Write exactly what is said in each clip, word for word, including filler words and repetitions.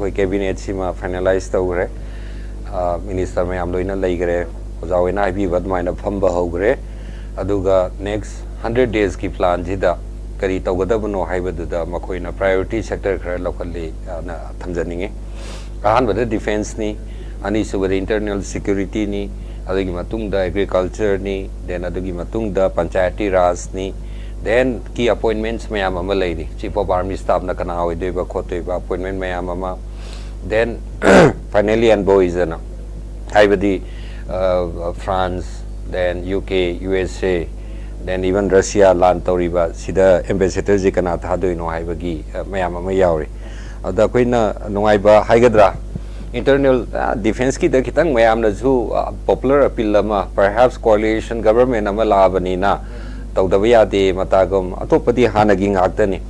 ꯑꯩꯈꯣꯏ ꯀꯦꯕꯤꯅꯦꯠꯁꯤꯃ ꯐꯥꯏꯅꯦꯂꯥꯏꯁ ꯇꯧꯈ꯭ꯔꯦ꯫ ꯃꯤꯅꯤꯁꯇꯔ ꯃꯌꯥꯝ ꯂꯣꯏꯅ ꯂꯩꯈ꯭ꯔꯦ꯫ ꯑꯣꯖꯥ ꯍꯣꯏꯅ ꯍꯥꯏꯕꯤꯕ ꯑꯗꯨꯃꯥꯏꯅ ꯐꯝꯕ ꯍꯧꯈ꯭ꯔꯦ꯫ ꯑꯗꯨꯒ ꯅꯦꯛꯁ ꯍꯟꯗ꯭ꯔꯦꯠ ꯗꯦꯖꯀꯤ ꯄ꯭ꯂꯥꯟꯁꯤꯗ ꯀꯔꯤ ꯇꯧꯒꯗꯕꯅꯣ ꯍꯥꯏꯕꯗꯨꯗ ꯃꯈꯣꯏꯅ ꯄ꯭ꯔꯥꯏꯌꯣꯔꯤꯇꯤ ꯁꯦꯛꯇꯔ ꯈꯔ ꯂꯧꯈꯠꯂꯤ ꯑꯅ ꯊꯝꯖꯅꯤꯡꯉꯤ꯫ ꯑꯍꯥꯟꯕꯗ ꯗꯤꯐꯦꯟꯁꯅꯤ, ꯑꯅꯤꯁꯨꯕꯗ ꯏꯟꯇꯔꯅꯦꯜ ꯁꯦꯀ꯭ꯌꯨꯔꯤꯇꯤꯅꯤ, ꯑꯗꯨꯒꯤ ꯃꯇꯨꯡꯗ ꯑꯦꯒ꯭ꯔꯤꯀꯜꯆꯔꯅꯤ, ꯗꯦꯟ ꯑꯗꯨꯒꯤ ꯃꯇꯨꯡꯗ ꯄꯟꯆꯥꯌꯇꯤ ꯔꯥꯖꯅꯤ, ꯗꯦꯟ ꯀꯤ ꯑꯄꯣꯏꯟꯃꯦꯟꯠꯁ ꯃꯌꯥꯝ ꯑꯃ ꯂꯩꯔꯤ꯫ ꯆꯤꯐ ꯑꯣꯐ ꯑꯥꯔꯃꯤ ꯁ꯭ꯇꯥꯐꯅ ꯀꯅꯥ ꯑꯣꯏꯗꯣꯏꯕ ꯈꯣꯠꯇꯣꯏꯕ ꯑꯄꯣꯏꯟꯃꯦꯟꯠ ꯃꯌꯥꯝ ꯑꯃ, ꯗꯦꯟ ꯐꯥꯏꯅꯦꯂꯤ ꯑꯦꯟꯕꯣꯏꯁ ꯑꯅ, ꯍꯥꯏꯕꯗꯤ France, then U K, U S A, then even Russia ꯂꯥꯟ ꯇꯧꯔꯤꯕ ꯁꯤꯗ ꯑꯦꯝꯕꯦꯁꯦꯗꯔꯁꯦ ꯀꯅꯥ ꯊꯥꯗꯣꯏꯅꯣ ꯍꯥꯏꯕꯒꯤ ꯃꯌꯥꯝ ꯑꯃ ꯌꯥꯎꯔꯤ꯫ ꯑꯗ ꯑꯩꯈꯣꯏꯅ ꯅꯨꯡꯉꯥꯏꯕ ꯍꯥꯏꯒꯗ꯭ꯔꯥ, ꯏꯟꯇꯔꯅꯦꯜ ꯗꯤꯐꯦꯟꯁꯀꯤꯗ ꯈꯤꯇꯪ ꯃꯌꯥꯝꯅꯁꯨ ꯄꯣꯄꯨꯂꯔ ꯑꯄꯤꯜ ꯑꯃ, ꯄꯔꯍꯦꯞꯁ ꯀꯣꯑꯣꯂꯤꯁꯟ ꯒꯕꯔꯃꯦꯟ ꯑꯃ ꯂꯥꯛꯑꯕꯅꯤꯅ ꯇꯧꯗꯕ ꯌꯥꯗꯦ ꯃꯇꯥꯒꯨꯝ, ꯑꯇꯣꯞꯄꯗꯤ ꯍꯥꯟꯅꯒꯤ ꯉꯥꯛꯇꯅꯤ꯫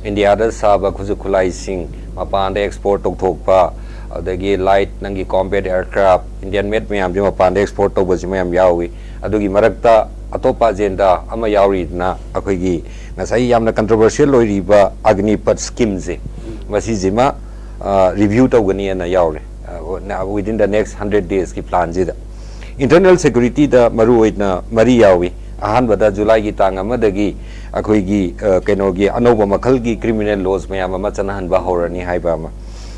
ꯏꯟꯗꯤꯌꯥꯗ ꯁꯥꯕ ꯈꯨꯠꯁꯨ ꯈꯨꯠꯂꯥꯏꯁꯤꯡ ꯃꯄꯥꯟꯗ ꯑꯦꯛꯁꯄꯣꯔꯠ ꯇꯧꯊꯣꯛꯄ, ꯑꯗꯒꯤ ꯂꯥꯏꯠ, ꯅꯪꯒꯤ ꯀꯣꯝꯕꯦꯠ ꯑꯦꯌꯔꯀ꯭ꯔꯥꯐ, ꯏꯟꯗꯤꯌꯥꯟ ꯃꯦꯗ ꯃꯌꯥꯝꯁꯦ ꯃꯄꯥꯟꯗ ꯑꯦꯛꯁꯄꯣꯔꯠ ꯇꯧꯕꯁꯤ ꯃꯌꯥꯝ ꯌꯥꯎꯏ꯫ ꯑꯗꯨꯒꯤ ꯃꯔꯛꯇ ꯑꯇꯣꯞꯄ ꯑꯖꯦꯟꯗꯥ ꯑꯃ ꯌꯥꯎꯔꯤꯗꯅ, ꯑꯩꯈꯣꯏꯒꯤ ꯉꯁꯥꯏ ꯌꯥꯝꯅ ꯀꯟꯇ꯭ꯔꯣꯚꯔꯁꯤꯌꯦꯜ ꯑꯣꯏꯔꯤꯕ ꯑꯒꯅꯤꯄꯠ ꯁ꯭ꯀꯤꯝꯁꯦ, ꯃꯁꯤꯁꯤꯃ ꯔꯤꯚ꯭ꯌꯨ ꯇꯧꯒꯅꯤꯅ ꯌꯥꯎꯔꯦ꯫ ꯋꯤꯗꯤꯟ ꯗ ꯅꯦꯛꯁ ꯍꯟꯗ꯭ꯔꯦꯠ ꯗꯦꯖꯀꯤ ꯄ꯭ꯂꯥꯟꯁꯤꯗ ꯏꯟꯇꯔꯅꯦꯜ ꯁꯦꯀ꯭ꯌꯨꯔꯤꯇꯤꯗ ꯃꯔꯨꯑꯣꯏꯅ ꯃꯔꯤ ꯌꯥꯎꯏ꯫ ꯑꯍꯥꯟꯕꯗ ꯖꯨꯂꯥꯏꯒꯤ ꯇꯥꯡ ꯑꯃꯗꯒꯤ ꯑꯩꯈꯣꯏꯒꯤ ꯀꯩꯅꯣꯒꯤ ꯑꯅꯧꯕ ꯃꯈꯜꯒꯤ ꯀ꯭ꯔꯤꯃꯤꯅꯦꯜ ꯂꯣꯁ ꯃꯌꯥꯝ ꯑꯃ ꯆꯠꯅꯍꯟꯕ ꯍꯧꯔꯅꯤ ꯍꯥꯏꯕ ꯑꯃ꯫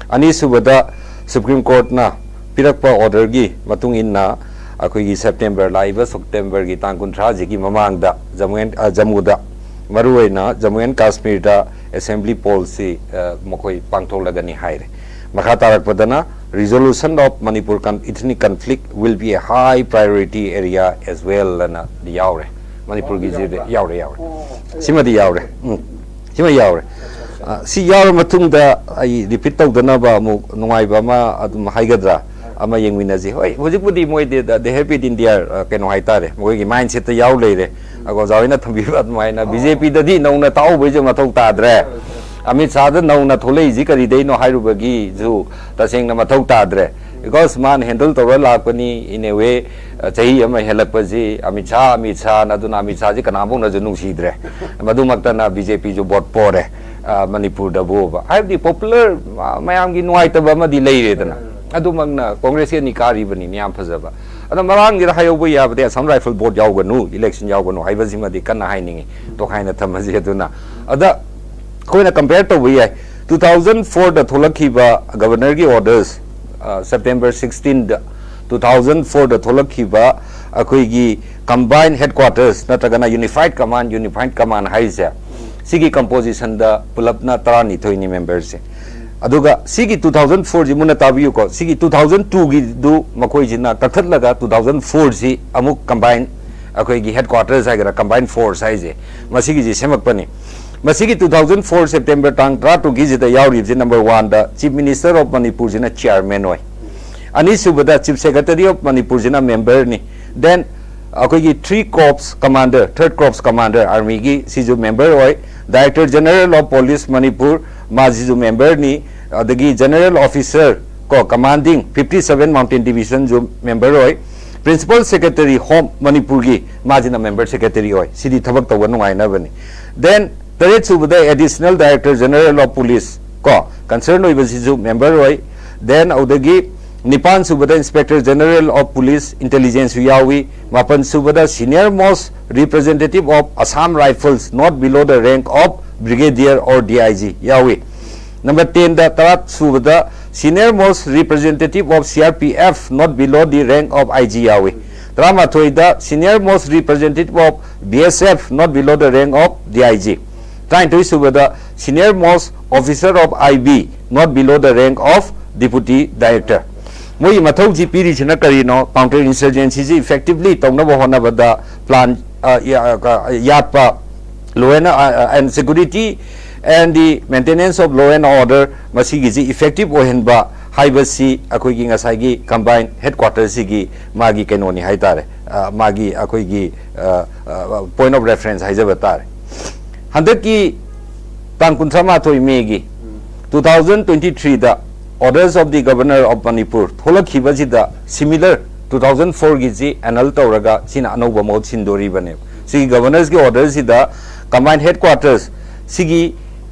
ꯑꯅꯤꯁꯨꯕꯗ, ꯁꯨꯄ꯭ꯔꯤꯝ ꯀꯣꯔꯠꯅ ꯄꯤꯔꯛꯄ ꯑꯣꯔꯗꯔꯒꯤ ꯃꯇꯨꯡ ꯏꯟꯅ ꯑꯩꯈꯣꯏꯒꯤ ꯁꯦꯞꯇꯦꯝꯕꯔ, ꯂꯥꯛꯏꯕ ꯁꯦꯞꯇꯦꯝꯕꯔꯒꯤ ꯇꯥꯡ ꯀꯨꯟꯊ꯭ꯔꯥꯁꯤꯒꯤ ꯃꯃꯥꯡꯗ ꯖꯃꯨ ꯑꯦꯟ, ꯑ, ꯖꯃꯨꯗ ꯃꯔꯨꯑꯣꯏꯅ ꯖꯃꯨ ꯑꯦꯟ ꯀꯥꯁꯃꯤꯔꯗ ꯑꯦꯁꯦꯝꯕ꯭ꯂꯤ ꯄꯣꯜꯁꯤ, ꯑ, ꯃꯈꯣꯏ ꯄꯥꯡꯊꯣꯛꯂꯒꯅꯤ ꯍꯥꯏꯔꯦ꯫ ꯃꯈꯥ ꯇꯥꯔꯛꯄꯗꯅ, resolution of Manipur con-, ethnic conflict will be a high priority area as well ꯑꯅ ꯌꯥꯎꯔꯦ꯫ ꯃꯅꯤꯄꯨꯔꯒꯤꯁꯤꯗꯤ ꯌꯥꯎꯔꯦ, ꯌꯥꯎꯔꯦ꯫ ꯁꯤꯃꯗꯤ ꯌꯥꯎꯔꯦ꯫ ꯎꯝ, ꯁꯤꯃ ꯌꯥꯎꯔꯦ꯫ ꯑ, ꯁꯤ ꯌꯥꯎꯔ ꯃꯇꯨꯡꯗ ꯑꯩ ꯔꯤꯄꯤꯠ ꯇꯧꯗꯅꯕ ꯑꯃꯨꯛ ꯅꯨꯡꯉꯥꯏꯕ ꯑꯃ ꯑꯗꯨꯝ ꯍꯥꯏꯒꯗ꯭ꯔꯥ, ꯑꯃ ꯌꯦꯡꯃꯤꯟꯅꯁꯤ꯫ ꯍꯣꯏ, ꯍꯧꯖꯤꯛꯄꯨꯗꯤ ꯃꯣꯏꯗꯤ they have it in their, ꯑ, ꯀꯩꯅꯣ ꯍꯥꯏꯇꯥꯔꯦ, ꯃꯈꯣꯏꯒꯤ ꯃꯥꯏꯟꯁꯦꯠꯇ ꯌꯥꯎ ꯂꯩꯔꯦ꯫ ꯑꯗꯣ ꯑꯣꯖꯥ ꯍꯣꯏꯅ ꯊꯝꯕꯤꯕ ꯑꯗꯨꯃꯥꯏꯅ ꯕꯤ ꯖꯦ ꯄꯤꯗꯗꯤ ꯅꯧꯅ ꯇꯥꯛꯎꯕꯩꯁꯨ ꯃꯊꯧ ꯇꯥꯗ꯭ꯔꯦ꯫ ꯑꯃꯤꯠ ꯁꯥꯍꯗ ꯅꯧꯅ ꯊꯣꯛꯂꯛꯏꯁꯤ ꯀꯔꯤꯗꯩꯅꯣ ꯍꯥꯏꯔꯨꯕꯒꯤꯁꯨ ꯇꯁꯦꯡꯅ ꯃꯊꯧ ꯇꯥꯗ꯭ꯔꯦ꯫ Because ꯃꯥꯅ ꯍꯦꯟꯗꯜ ꯇꯧꯔ ꯂꯥꯛꯄꯅꯤ, in a way, ꯑ, ꯆꯍꯤ ꯑꯃ ꯍꯦꯜꯂꯛꯄꯁꯤ ꯑꯃꯤꯠ ꯁꯥꯍ, ꯑꯃꯤꯠ ꯁꯥꯍꯅ, ꯑꯗꯨꯅ ꯑꯃꯤꯠ ꯁꯥꯍꯁꯤ ꯀꯅꯥꯐꯥꯎꯅꯁꯨ ꯅꯨꯡꯁꯤꯗ꯭ꯔꯦ꯫ ꯃꯗꯨꯃꯛꯇꯅ ꯕꯤ ꯖꯦ ꯄꯤꯁꯨ ꯚꯣꯠ ꯄꯣꯔꯦ꯫ ꯑ, ꯃꯅꯤꯄꯨꯔꯗꯕꯨꯕ, ꯍꯥꯏꯕꯗꯤ popular, ꯑ, ꯃꯌꯥꯝꯒꯤ ꯅꯨꯡꯉꯥꯏꯇꯕ ꯑꯃꯗꯤ ꯂꯩꯔꯦꯗꯅ꯫ ꯑꯗꯨꯃꯛꯅ ꯀꯣꯡꯒ꯭ꯔꯦꯁꯀꯤ ꯑꯅꯤ ꯀꯥꯔꯤꯕꯅꯤꯅ ꯌꯥꯝ ꯐꯖꯕ꯫ ꯑꯗꯣ ꯃꯃꯥꯡꯒꯤꯗ ꯍꯥꯏꯍꯧꯕ ꯌꯥꯕꯗꯤ Assam Rifle Board ꯌꯥꯎꯒꯅꯨ, election ꯌꯥꯎꯒꯅꯨ ꯍꯥꯏꯕꯁꯤꯃꯗꯤ ꯀꯟꯅ ꯍꯥꯏꯅꯤꯡꯉꯤ, ꯇꯣꯈꯥꯏꯅ ꯊꯝꯃꯁꯤ꯫ ꯑꯗꯨꯅ ꯑꯗ ꯑꯩꯈꯣꯏꯅ compare ꯇꯧꯕ ꯌꯥꯏ, two thousand fourꯗ ꯊꯣꯛꯂꯛꯈꯤꯕ governorꯒꯤ orders, ꯑ, September sixteenꯗ, two thousand fourꯗ ꯊꯣꯛꯂꯛꯈꯤꯕ ꯑꯩꯈꯣꯏꯒꯤ combined headquarters ꯅꯠꯇ꯭ꯔꯒꯅ unified command, unified command ꯍꯥꯏꯔꯤꯁꯦ, ꯁꯤꯒꯤ compositionꯗ ꯄꯨꯂꯞꯅ ꯇꯔꯥꯅꯤꯊꯣꯏꯅꯤ memberꯁꯦ꯫ ꯑꯗꯨꯒ ꯁꯤꯒꯤ two thousand fourꯁꯤ ꯃꯨꯟꯅ ꯇꯥꯕꯤꯌꯨꯀꯣ, ꯁꯤꯒꯤ two thousand twoꯒꯤꯗꯨ ꯃꯈꯣꯏꯁꯤꯅ ꯀꯛꯊꯠꯂꯒ two thousand fourꯁꯤ ꯑꯃꯨꯛ combine ꯑꯩꯈꯣꯏꯒꯤ headquarters ꯍꯥꯏꯒꯗ꯭ꯔꯥ, combined force ꯍꯥꯏꯁꯦ, ꯃꯁꯤꯒꯤꯁꯤ ꯁꯦꯝꯃꯛꯄꯅꯤ꯫ ꯃꯁꯤꯒꯤ two thousand four September ꯇꯥꯡ ꯇꯔꯥꯇꯔꯨꯛꯀꯤꯁꯤꯗ ꯌꯥꯎꯔꯤꯕꯁꯤ, number oneꯗ Chief Minister of ꯃꯅꯤꯄꯨꯔꯁꯤꯅ chairman ꯑꯣꯏ, ꯑꯅꯤꯁꯨꯕꯗ Chief Secretary of ꯃꯅꯤꯄꯨꯔꯁꯤꯅ memberꯅꯤ, then ꯑꯩꯈꯣꯏꯒꯤ three corps commander, third corps commander armyꯒꯤ ꯁꯤꯁꯨ member ꯑꯣꯏ, Director General of Police Manipur ꯃꯥꯁꯤꯁꯨ memberꯅꯤ, ꯑꯗꯒꯤ general officer ꯀꯣ commanding fifty seven mountain divisionꯁꯨ member ꯑꯣꯏ, Principal Secretary Home ꯃꯅꯤꯄꯨꯔꯒꯤ ꯃꯥꯁꯤꯅ member secretary ꯑꯣꯏ꯫ ꯁꯤꯗꯤ ꯊꯕꯛ ꯇꯧꯕ ꯅꯨꯡꯉꯥꯏꯅꯕꯅꯤ꯫ Then ꯇꯔꯦꯠ ꯁꯨꯕꯗ Additional Director General of Police ꯀꯣ concern ꯑꯣꯏꯕꯁꯤꯁꯨ member ꯑꯣꯏ꯫ Then ꯑꯗꯨꯗꯒꯤ ꯅꯤꯄꯥꯟ ꯁꯨꯕꯗ Inspector General of Police Intelligenceꯁꯨ ꯌꯥꯎꯏ꯫ ꯃꯥꯄꯟ ꯁꯨꯕꯗ Senior Most Representative of Assam Rifles not below the rank of Brigadier or D I G ꯌꯥꯎꯏ꯫ Number tenꯗ, ꯇꯔꯥ ꯁꯨꯕꯗ Senior Most Representative of C R P F not below the rank of I G ꯌꯥꯎꯏ꯫ ꯇꯔꯥꯃꯥꯊꯣꯏꯗ Senior Most Representative of B S F not below the rank of D I G꯫ ꯇꯔꯥꯅꯤꯊꯣꯏ ꯁꯨꯕꯗ Senior Most Officer of I B not below the rank of Deputy Director꯫ ꯃꯣꯏꯒꯤ ꯃꯊꯧꯁꯤ ꯄꯤꯔꯤꯁꯤꯅ ꯀꯔꯤꯅꯣ? Counter insurgencyꯁꯤ effectively ꯇꯧꯅꯕ ꯍꯣꯠꯅꯕꯗ plan, ꯑ, ꯌꯥ-, ꯑ, ꯌꯥꯠꯄ, law and, ꯑ, and security and the maintenance of law and order ꯃꯁꯤꯒꯤꯁꯤ effective ꯑꯣꯏꯍꯟꯕ ꯍꯥꯏꯕꯁꯤ ꯑꯩꯈꯣꯏꯒꯤ ꯉꯁꯥꯏꯒꯤ combined headquarterꯁꯤꯒꯤ ꯃꯥꯒꯤ ꯀꯩꯅꯣꯅꯤ ꯍꯥꯏꯇꯥꯔꯦ, ꯑ, ꯃꯥꯒꯤ ꯑꯩꯈꯣꯏꯒꯤ, ꯑ, ꯑ, point of reference ꯍꯥꯏꯖꯕ ꯇꯥꯔꯦ꯫ ꯍꯟꯗꯛꯀꯤ ꯇꯥꯡ ꯀꯨꯟꯊ꯭ꯔꯥ ꯃꯥꯊꯣꯏ ꯃꯦꯒꯤ two thousand twenty threeꯗ Orders of the Governor of Manipur ꯊꯣꯛꯂꯛꯈꯤꯕꯁꯤꯗ similar two thousand fourꯒꯤꯁꯤ annul ꯇꯧꯔꯒ ꯁꯤꯅ ꯑꯅꯧꯕ ꯃꯍꯨꯠ ꯁꯤꯟꯗꯣꯔꯤꯕꯅꯦꯕ꯫ ꯁꯤꯒꯤ Governorꯒꯤ orderꯁꯤꯗ combined headquarters ꯁꯤꯒꯤ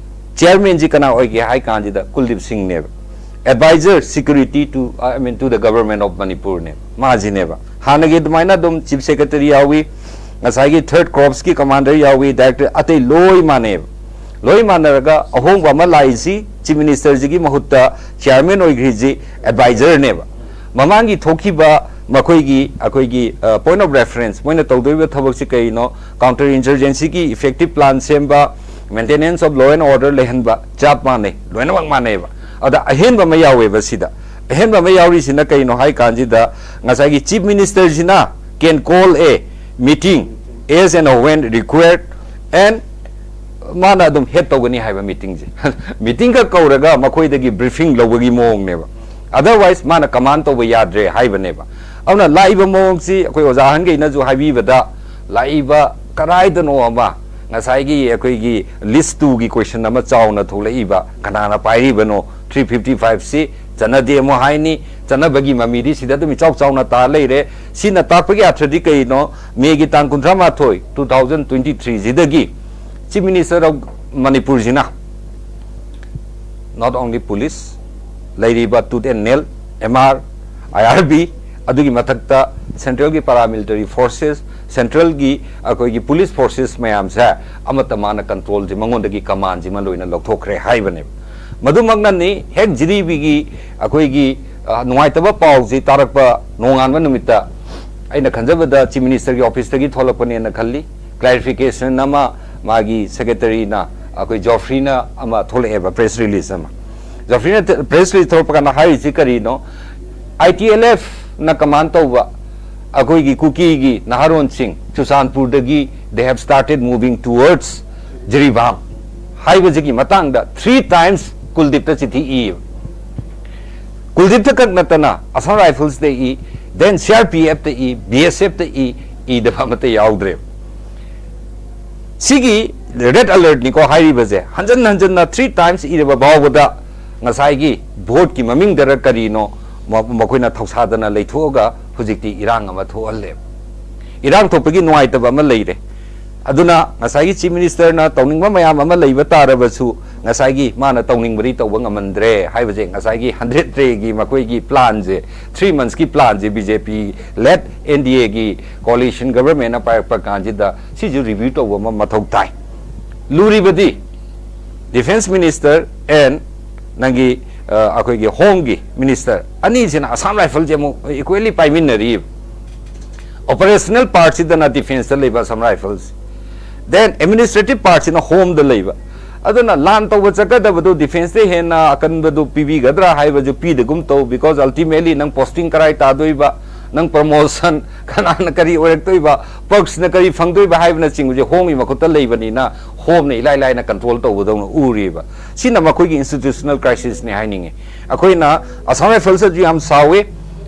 ꯆꯤꯌꯔꯃꯦꯟꯁꯤ ꯀꯅꯥ ꯑꯣꯏꯒꯦ ꯍꯥꯏ ꯀꯥꯟꯁꯤꯗ ꯀꯨꯜꯗꯤꯞ ꯁꯤꯡꯅꯦꯕ꯫ Advisor security to, I mean, to the government of Manipur ꯅꯦꯕ ꯃꯥꯁꯤꯅꯦꯕ꯫ ꯍꯥꯟꯅꯒꯤ ꯑꯗꯨꯃꯥꯏꯅ ꯑꯗꯨꯝ ꯆꯤꯐ ꯁꯦꯀ꯭ꯔꯦꯇꯔꯤ ꯌꯥꯎꯏ, ꯉꯁꯥꯏꯒꯤ ꯊꯔꯗ ꯀꯣꯔꯞꯁꯀꯤ ꯀꯃꯥꯟꯗꯔ ꯌꯥꯎꯏ, ꯗꯥꯏꯔꯦꯛꯇꯔ, ꯑꯇꯩ ꯂꯣꯏ ꯃꯥꯟꯅꯩꯕ꯫ ꯂꯣꯏ ꯃꯥꯟꯅꯔꯒ ꯑꯍꯣꯡꯕ ꯑꯃ ꯂꯥꯛꯏꯁꯤ ꯆꯤꯐ ꯃꯤꯅꯤꯁꯇꯔꯁꯤꯒꯤ ꯃꯍꯨꯠꯇ ꯆꯤꯌꯔꯃꯦꯟ ꯑꯣꯏꯈ꯭ꯔꯤꯁꯤ ꯑꯦꯗꯚꯥꯏꯖꯔꯅꯦꯕ꯫ ꯃꯃꯥꯡꯒꯤ ꯊꯣꯛꯈꯤꯕ ꯃꯈꯣꯏꯒꯤ, ꯑꯩꯈꯣꯏꯒꯤ ꯄꯣꯏꯟꯠ ꯑꯣꯐ ꯔꯦꯐꯔꯦꯟꯁ, ꯃꯣꯏꯅ ꯇꯧꯗꯣꯔꯤꯕ ꯊꯕꯛꯁꯤ ꯀꯩꯅꯣ? ꯀꯥꯎꯟꯇꯔ ꯏꯟꯁꯔꯖꯦꯟꯁꯤꯒꯤ ꯏꯐꯦꯛꯇꯤꯞ ꯄ꯭ꯂꯥꯟ ꯁꯦꯝꯕ, maintenance of law and order ꯂꯩꯍꯟꯕ, ꯆꯞ ꯃꯥꯟꯅꯩ, ꯂꯣꯏꯅꯃꯛ ꯃꯥꯟꯅꯩꯕ꯫ ꯑꯗ ꯑꯍꯦꯟꯕ ꯑꯃ ꯌꯥꯎꯋꯦꯕ ꯁꯤꯗ꯫ ꯑꯍꯦꯟꯕ ꯑꯃ ꯌꯥꯎꯔꯤꯁꯤꯅ ꯀꯩꯅꯣ ꯍꯥꯏ ꯀꯥꯟꯁꯤꯗ, ꯉꯁꯥꯏꯒꯤ chief ꯃꯤꯅꯤꯁꯇꯔꯁꯤꯅ can call a meeting as and when required and ꯃꯥꯅ ꯑꯗꯨꯝ ꯍꯦꯗ ꯇꯧꯒꯅꯤ ꯍꯥꯏꯕ ꯃꯤꯇꯤꯡꯁꯦ꯫ ꯃꯤꯇꯤꯡꯒ ꯀꯧꯔꯒ ꯃꯈꯣꯏꯗꯒꯤ ꯕ꯭ꯔꯤꯐꯤꯡ ꯂꯧꯕꯒꯤ ꯃꯑꯣꯡꯅꯦꯕ꯫ ꯑꯗꯔꯋꯥꯏꯁ ꯃꯥꯅ ꯀꯃꯥꯟ ꯇꯧꯕ ꯌꯥꯗ꯭ꯔꯦ ꯍꯥꯏꯕꯅꯦꯕ꯫ ꯑꯗꯨꯅ ꯂꯥꯛꯏꯕ ꯃꯑꯣꯡꯁꯤ ꯑꯩꯈꯣꯏ ꯑꯣꯖꯥ ꯑꯍꯟꯈꯩꯅꯁꯨ ꯍꯥꯏꯕꯤꯕꯗ, ꯂꯥꯛꯏꯕ ꯀꯔꯥꯏꯗꯅꯣ ꯑꯃ ꯉꯁꯥꯏꯒꯤ ꯑꯩꯈꯣꯏꯒꯤ ꯂꯤꯁ ꯇꯨꯒꯤ ꯀꯣꯏꯁꯟ ꯑꯃ ꯆꯥꯎꯅ ꯊꯣꯛꯂꯛꯏꯕ, ꯀꯅꯥꯅ ꯄꯥꯏꯔꯤꯕꯅꯣ? ꯊ꯭ꯔꯤ ꯐꯤꯐꯇꯤ ꯐꯥꯏꯚꯁꯤ ꯆꯠꯅꯗꯦ ꯑꯃꯨꯛ ꯍꯥꯏꯅꯤ, ꯆꯠꯅꯕꯒꯤ ꯃꯃꯤꯗꯤ ꯁꯤꯗ ꯑꯗꯨꯝ ꯏꯆꯥꯎ ꯆꯥꯎꯅ ꯇꯥ ꯂꯩꯔꯦ꯫ ꯁꯤꯅ ꯇꯥꯛꯄꯒꯤ ꯑꯥꯔꯊꯗꯤ ꯀꯩꯅꯣ? ꯃꯦꯒꯤ ꯇꯥꯡ ꯀꯨꯟꯊ꯭ꯔꯥ ꯃꯥꯊꯣꯏ, ꯇꯨ ꯊꯥꯎꯖꯟ ꯇ꯭ꯋꯦꯟꯇꯤ ꯊ꯭ꯔꯤꯁꯤꯗꯒꯤ ꯆꯤꯐ ꯃꯤꯅꯤꯁꯇꯔ ꯑꯣꯐ ꯃꯅꯤꯄꯨꯔꯁꯤꯅ not only police, ꯂꯩꯔꯤꯕ ꯇꯨꯠ ꯑꯦꯟ ꯅꯦꯜ, M R, I R B, ꯑꯗꯨꯒꯤ ꯃꯊꯛꯇ ꯁꯦꯟꯇ꯭ꯔꯦꯜꯒꯤ ꯄꯦꯔꯥꯃꯤꯂꯤꯇꯔꯤ ꯐꯣꯔꯁꯦꯁ, ꯁꯦꯟꯇ꯭ꯔꯦꯜꯒꯤ ꯑꯩꯈꯣꯏꯒꯤ ꯄꯨꯂꯤꯁ ꯐꯣꯔꯁꯦꯁ ꯃꯌꯥꯝꯁꯦ ꯑꯃꯠꯇ ꯃꯥꯅ ꯀꯟꯇ꯭ꯔꯣꯜꯁꯤ, ꯃꯉꯣꯟꯗꯒꯤ ꯀꯃꯥꯟꯁꯤꯃ ꯂꯣꯏꯅ ꯂꯧꯊꯣꯛꯈ꯭ꯔꯦ ꯍꯥꯏꯕꯅꯦꯕ꯫ ꯃꯗꯨꯃꯛꯅꯅꯤ ꯍꯦꯛ ꯖꯤꯔꯤꯕꯤꯒꯤ ꯑꯩꯈꯣꯏꯒꯤ, ꯑ, ꯅꯨꯡꯉꯥꯏꯇꯕ ꯄꯥꯎꯁꯤ ꯇꯥꯔꯛꯄ ꯅꯣꯡꯉꯥꯟꯕ ꯅꯨꯃꯤꯠꯇ, ꯑꯩꯅ ꯈꯟꯖꯕꯗ ꯆꯤꯐ ꯃꯤꯅꯤꯁꯇꯔꯒꯤ ꯑꯣꯐꯤꯁꯇꯒꯤ ꯊꯣꯛꯂꯛꯄꯅꯦꯅ ꯈꯜꯂꯤ꯫ ꯀ꯭ꯂꯦꯔꯤꯐꯤꯀꯦꯁꯟ ꯑꯃ ꯃꯥꯒꯤ ꯁꯦꯀ꯭ꯔꯦꯇꯔꯤꯅ, ꯑꯩꯈꯣꯏ ꯖꯣꯐ꯭ꯔꯤꯅ ꯑꯃ ꯊꯣꯛꯂꯛꯑꯦꯕ, ꯄ꯭ꯔꯦꯁ ꯔꯤꯂꯤꯁ ꯑꯃ꯫ ꯖꯣꯐ꯭ꯔꯤꯅ ꯄ꯭ꯔꯦꯁ ꯔꯤꯂꯤꯁ ꯊꯣꯛꯂꯛꯄ ꯀꯥꯟꯗ ꯍꯥꯏꯔꯤꯁꯤ ꯀꯔꯤꯅꯣ? ꯑꯥꯏ ꯇꯤ ꯑꯦꯜ ꯑꯦꯐꯅ ꯀꯃꯥꯟ ꯇꯧꯕ ꯑꯩꯈꯣꯏꯒꯤ ꯀꯨꯀꯤꯒꯤ ꯅꯍꯥꯔꯣꯟꯁꯤꯡ ꯆꯨꯔꯆꯥꯟꯄꯨꯔꯗꯒꯤ they have started moving towards Jiribam ꯍꯥꯏꯕꯁꯤꯒꯤ ꯃꯇꯥꯡꯗ ꯊ꯭ꯔꯤ ꯇꯥꯏꯝꯁ ꯀꯨꯜꯗꯤꯞꯇ ꯆꯤꯊꯤ ꯏꯌꯦꯕ꯫ ꯀꯨꯜꯗꯤꯞꯇ ꯈꯛ ꯅꯠꯇꯅ Assam ꯔꯥꯏꯐꯜꯁꯇ E, then C R P ꯑꯦꯐꯇ E, B ꯑꯦꯁ ꯑꯦꯐꯇ ꯏ, ꯏꯗꯕ ꯑꯃꯠꯇ ꯌꯥꯎꯗ꯭ꯔꯦꯕ꯫ ꯁꯤꯒꯤ ꯔꯦꯗ ꯑꯂꯔꯠꯅꯤꯀꯣ ꯍꯥꯏꯔꯤꯕꯁꯦ, ꯍꯟꯖꯟ ꯍꯟꯖꯟꯅ ꯊ꯭ꯔꯤ ꯇꯥꯏꯝꯁ ꯏꯔꯕ ꯐꯥꯎꯕꯗ ꯉꯁꯥꯏꯒꯤ ꯚꯣꯠꯀꯤ ꯃꯃꯤꯡꯗꯔ ꯀꯔꯤꯅꯣ ꯃ-, ꯃꯈꯣꯏꯅ ꯊꯧꯁꯥꯗꯅ ꯂꯩꯊꯣꯛꯑꯒ ꯍꯧꯖꯤꯛꯇꯤ ꯏꯔꯥꯡ ꯑꯃ ꯊꯣꯛꯍꯜꯂꯦꯕ꯫ ꯏꯔꯥꯡ ꯊꯣꯛꯄꯒꯤ ꯅꯨꯡꯉꯥꯏꯇꯕ ꯑꯃ ꯂꯩꯔꯦ꯫ ꯑꯗꯨꯅ ꯉꯁꯥꯏꯒꯤ Chief Minister ꯅ ꯇꯧꯅꯤꯡꯕ ꯃꯌꯥꯝ ꯑꯃ ꯂꯩꯕ ꯇꯥꯔꯕꯁꯨ, ꯉꯁꯥꯏꯒꯤ ꯃꯥꯅ ꯇꯧꯅꯤꯡꯕꯗꯤ ꯇꯧꯕ ꯉꯝꯃꯟꯗ꯭ꯔꯦ ꯍꯥꯏꯕꯁꯦ, ꯉꯁꯥꯏꯒꯤ hundred day ꯒꯤ ꯃꯈꯣꯏꯒꯤ plan ꯁꯦ, three months ꯀꯤ plan say B J P led N D A ꯒꯤ coalition government ꯅ ꯄꯥꯏꯔꯛꯄ ꯀꯥꯟꯁꯤꯗ ꯁꯤꯁꯨ review ꯇꯧꯕ ꯑꯃ ꯃꯊꯧ ꯇꯥꯏ꯫ ꯂꯨꯔꯤꯕꯗꯤ Defence Minister and ꯅꯪꯒꯤ, ꯑ, ꯑꯩꯈꯣꯏꯒꯤ Home ꯒꯤ Minister ꯑꯅꯤꯁꯤꯅ Assam Rifles ꯁꯦ ꯑꯃꯨꯛ equally ꯄꯥꯏꯃꯤꯟꯅꯔꯤꯕ꯫ Operational part ꯁꯤꯗꯅ defence ꯇ ꯂꯩꯕ Assam Rifles, then administrative part ꯁꯤꯅ Home ꯗ ꯂꯩꯕ꯫ ꯑꯗꯨꯅ ꯂꯥꯟ ꯇꯧꯕ ꯆꯠꯀꯗꯕꯗꯨ defence ꯇ ꯍꯦꯟꯅ ꯑꯀꯟꯕꯗꯨ ꯄꯤꯕꯤꯒꯗ꯭ꯔꯥ ꯍꯥꯏꯕꯁꯨ ꯄꯤꯗꯒꯨꯝ ꯇꯧ, because ultimately ꯅꯪ posting ꯀꯔꯥꯏ ꯇꯥꯗꯣꯏꯕ, ꯅꯪ promotion, ꯀꯅꯥꯅ ꯀꯔꯤ ꯑꯣꯏꯔꯛꯇꯣꯏꯕ, perks ꯅ ꯀꯔꯤ ꯐꯪꯗꯣꯏꯕ ꯍꯥꯏꯕꯅꯆꯤꯡꯕꯁꯦ Home ꯒꯤ ꯃꯈꯨꯠꯇ ꯂꯩꯕꯅꯤꯅ, Home ꯅ ꯏꯂꯥꯏ ꯂꯥꯏꯅ control ꯇꯧꯕꯗꯧꯅ ꯎꯔꯤꯕ꯫ ꯁꯤꯅ ꯃꯈꯣꯏꯒꯤ institutional crisis ꯅꯤ ꯍꯥꯏꯅꯤꯡꯉꯤ꯫ ꯑꯩꯈꯣꯏꯅ Assam Rifles ꯁꯨ ꯌꯥꯝ ꯁꯥꯎꯏ꯫